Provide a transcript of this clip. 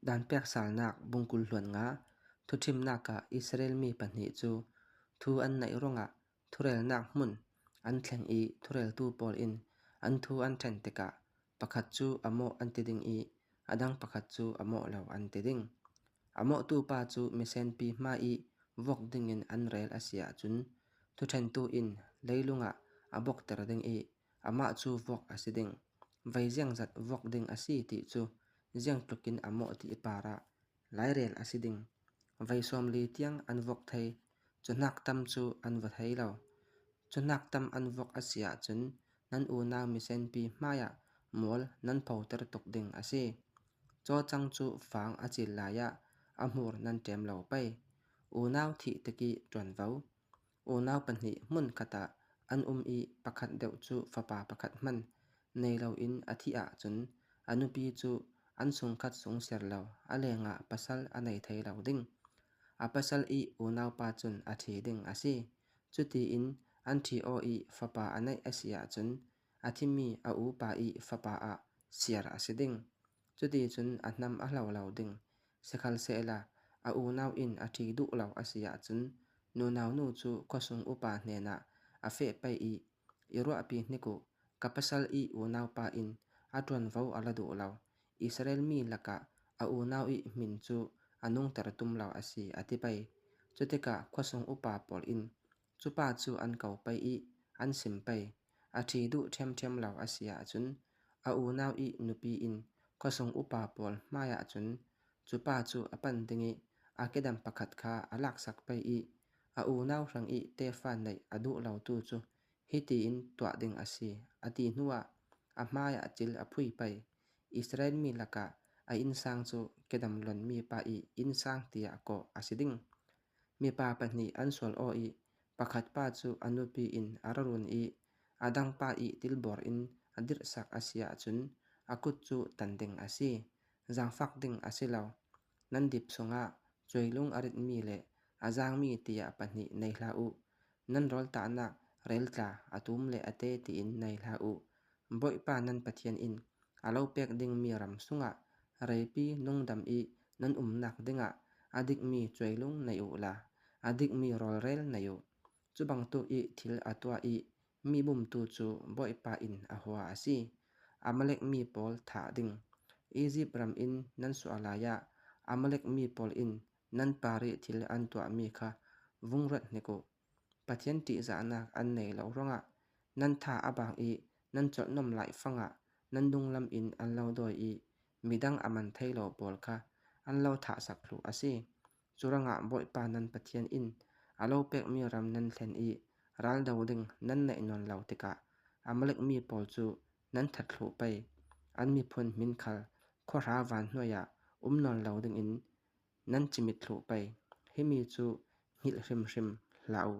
Danpek salnak bungkul hluan nga thuṭhimnak ah Israel mi pahnih cu thu an neih ruangah thurelnak hmun an thleng i thureltu pawl in an thu an ṭhen tikah pakhat cu a mawh an ti ding i a dang pakhat cu a mawh lo an ti ding. A mawhtu pa cu misenpi hmai i vuak dingin an rel a si ahcun thuṭhentu in leilung ah a bawkter ding i amah cu vuak a si ding. Vei ziangzat vuak ding a si ti cu ziangtluk in a mawh ti par ah lairel a si ding. Vei 40 tiang an vuak thai, cu hnak tam cu an va thei lo. Cu hnak tam an vuak a si ahcun nan unau misenpi hmaiah mual nan photer tuk ding a si. Cawcang cu fang a cil lai ah a hmur nan ṭem lo pei. Unau thih tik i ṭuanvo. Unau pahnih hmunkhat ah an um i pakhat deuh cu fapa pakhat hmanh nei loin a thih ahcun a nupi cu an chungkhat sung ser lo a lengah pasal a nei thai lo ding. A pasal i unaupa cun a ṭhi ding a si. Cutiin an ṭhi aw i fapa a neih a si ahcun a thimi a upa i fapa ah siar a si ding. Cuticun a hnam a hlo lo ding. Sikhalsehla a unau in a ṭhi duh lo a si ahcun nunau nu cu khuasung upa hnenah a fehpei i, i ruahpi hnik u, ka pasal i unaupa in a ṭuanvo a la duh lo. Israel mi lakah a unau i min cu a nungter tum lo a si, a ti pei. Cutikah khuasung upa pawl in cu pa cu an ko pei i an sim pei. A ṭhi duh ṭhiamṭhiam lo a si ahcun a unau i nupi in khuasung upa pawl hmaiah cun cu pa cu a panh ding i a kedam pakhat kha a laksak pei i a unau hrang i tefa neih a duh lotu cu hiti in tuah ding a si, a ti hnuah a hmaiah cil a phui pei. Israel mi lakah a innsang cu kedam lonmi pa i innsang tiah kawh a si ding. Mipa pahnih an sual aw i pakhat pa cu a nupi in a ra run i a dang pa i tilbor in a dirhsak a si ahcun a kut cu tan ding a si. Zaangfak ding a si lo. Nan dip chungah cuailung a ritmi le a zaangmi tiah pahnih nei hlah u. Nan rawl tahnak reltla a tum le a te tiin nei hlah u. Bawipa nan Pathian in a lo pek dingmi ram chungah reipi nungdam i nan umnak dingah a dikmi cuailung nei u la a dikmi rawlrel nei u. Cu bantuk i thil a tuah i mi bumtu cu Bawipa in a hua a si. Amalek mi pawl thah ding. Izipt ram in nan suah lai ah Amalek mi pawl in nan par i thil an tuahmi kha vung ruat hnik u. Pathian ṭihzahnak an nei lo ruangah nan tha a bang i nan colhnom laifang ah nan dunglam in an lo dawi i midang a man thei lo pawl kha an lo thahsak thlu a si. Curuangah Bawipa nan Pathian in a lo pekmi ram nan thlen i raldo ding nan naihnawn lo tikah Amalek mi pawl cu nan that thlu pei. An miphun min khal khuahra van hnuai ah um nawn lo dingin nan cimit thlu pei. Hi mi cu hngilh hrimhrim hlah u.